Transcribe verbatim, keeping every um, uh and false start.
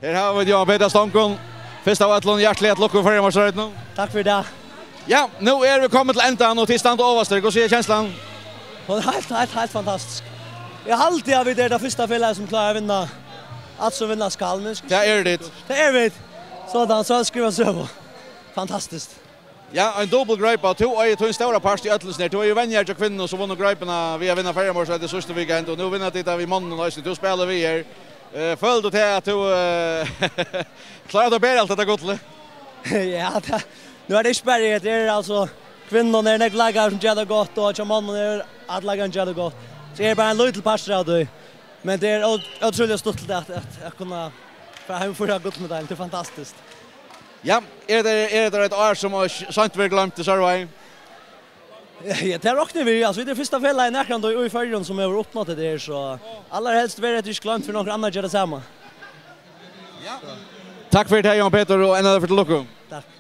Her hava vit Jóhan Petur Stonkum. Fyrst av øllum, hjartaliga til lukku við Føroyameistaratitlinum. Takk fyri tað. Ja, nú eru vit komin til endan, og tit standa ovastir. Hvussu er kenslan? Hon er heilt, heilt, heilt fantastisk. Eg haldi, at vit eru tað fyrsta felagið, sum klárar at vinna alt, sum vinnast skal, men tað eru tit. Tað eru vit. Soleiðis, so skriva søgu. Fantastiskt. Ja, ein dupul greip, og tú eigur tín stóra part í øllum hesum her. Tú ert jú venjari hjá kvinnunum, sum vunnu greipina við at vinna Føroyameistaratitl síðstu weekend, og nú vinna tit tað við monnum eisini. Tú spælir við her. Eh, følir tú til, at tú, eh, klárar at bera alt hetta gullið? Ja, tað, nú er tað ikki bara eg, tað er altso, kvinnunum eru nógvir leikarar, sum gera tað gott, og hjá monnunum eru allir leikarar, sum gera tað gott. So eg eri bara ein lítil partur av tí. Men tað er ó-, ótrúliga stuttligt at, at, at kunna fara heim og fáa gullmedalju. Tað er fantastiskt. Ja, er tað, er tað eitt ár, sum seint verður gloymt í Sørvági? Ja, tað rokni vit við. Altso, vit eru fyrsta felagið nakrantíð í Føroyum, sum hevur uppnátt hetta her, so allarhelst verður hetta ikki gloymt, fyrr enn onkur annar ger tað sama. Takk fyri tað, Jóhan Petur, og enn eina ferð til lukku. Takk.